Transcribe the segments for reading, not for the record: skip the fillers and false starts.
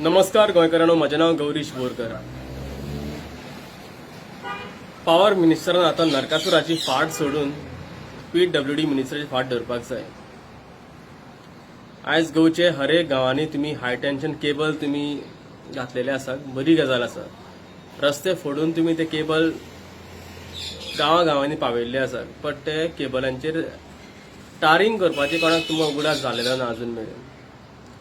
नमस्कार गोंयकारांनो, म्हजें नांव गौरीश बोरकर. पावर मिनिस्टरान आतां नरकासुराची फाट सोडून पीडब्ल्यूडी मिनिस्टराची फाट धरपाक जाय. आयज गोंयचे हर एक गांवांनी तुमी हाय टेन्शन केबल तुमी घातलेले आसात. बरी गजाल आसा. रस्ते फोडून तुमी ते केबल गांवा गांवांनी पावयल्ले आसात, बट ते केबलांचेर टारींग करपाचें कोणाक तुमकां उगडास जालेलो ना अजून मेरेन.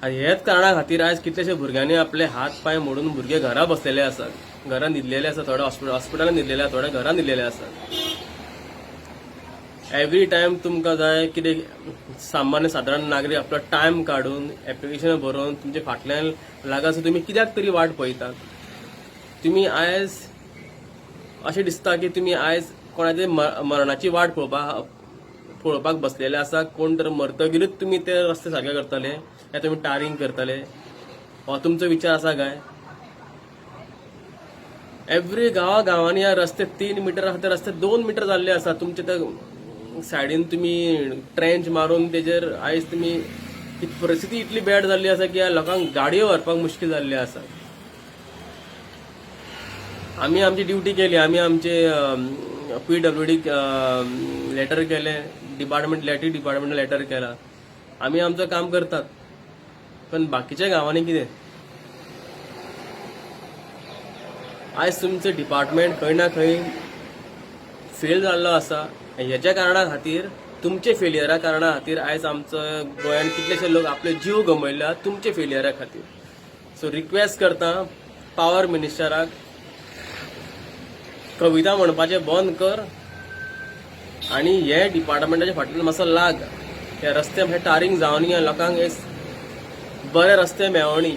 आनी हेच कारणा खातीर आयज कितलेशे भुरग्यांनी आपले हात पांय मोडून भुरगे घरा बसलेले आसात, घरा न्हिदलेले आसात. थोडे हॉस्पिटलान न्हिदलेले आसात, थोडे घरा न्हिदलेले आसात. एवरी टायम तुमकां जाय कितें, सामान्य सादारण नागरीक आपलो टायम काडून एप्लिकेशन बरोवन तुमचे फाटल्यान लागासर तुमी कित्याक तरी वाट पळयतात. तुमी आयज अशें दिसता की तुमी आयज कोणाचे मरणाची वाट पळोवपाक बसलेले आसा. कोण तर मरतगीरूच तुमी ते रस्ते सारके करतले या तुमी टारींग करतले, हो तुमचो विचार आसा काय? एवरी गांवा गांवांनी ह्या रस्ते 3 मिटर आसा ते रस्ते 2 मिटर जाल्ले आसा. तुमचे ते सायडीन तुमी ट्रेंच मारून तेजेर आयज तुमी ही परिस्थिती इतली बॅड जाल्ली आसा की ह्या लोकांक गाडयो व्हरपाक मुश्कील जाल्ली आसा. आमी आमची ड्युटी केली. आमी आमचे पीडब्ल्यूडी लेटर केले, डिपार्टमेंट इलेक्ट्रीक डिपार्टमेंट लेटर केला. आमी आमचं काम करतात, पण बाकीच्या गांवांनी कितें? आयज तुमचं डिपार्टमेंट खंय ना खंय फेल जाल्लो आसा. हेच्या कारणा खातीर, तुमचे फेलियरा कारणा खातीर आयज आमचो गोंयान कितलेशे लोक आपले जीव गमयल्या तुमचे फेलियरा खातीर. सो रिक्वेस्ट करता पावर मिनिस्टराक, कविता म्हणपाचें बंद कर आनी हे डिपार्टमेंटाच्या फाटल्यान मातसो लाग. हे रस्ते हे टारींग जावनी, लोकांक एक बरे रस्ते मेळोनी.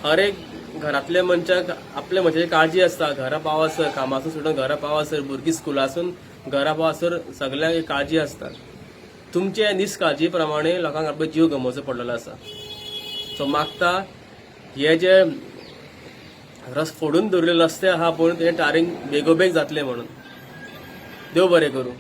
हर एक घरांतल्या मनशाक आपल्या मनशाची काळजी आसता. घरा पावासर, कामासून सुटून घरा पावासर, भुरगीं स्कुलासून घरा पावासर सगल्यांक एक काळजी आसता. तुमचे निष्काळजी प्रमाणे लोकांक आपलो जीव गमोवचो पडलेलो आसा. सो मागता, हे जे रस फोडून दवरिल्ले रस्ते आहा पळोवन, तेजें टारींग बेगोबेग जातलें म्हणून. देव बरें करूं.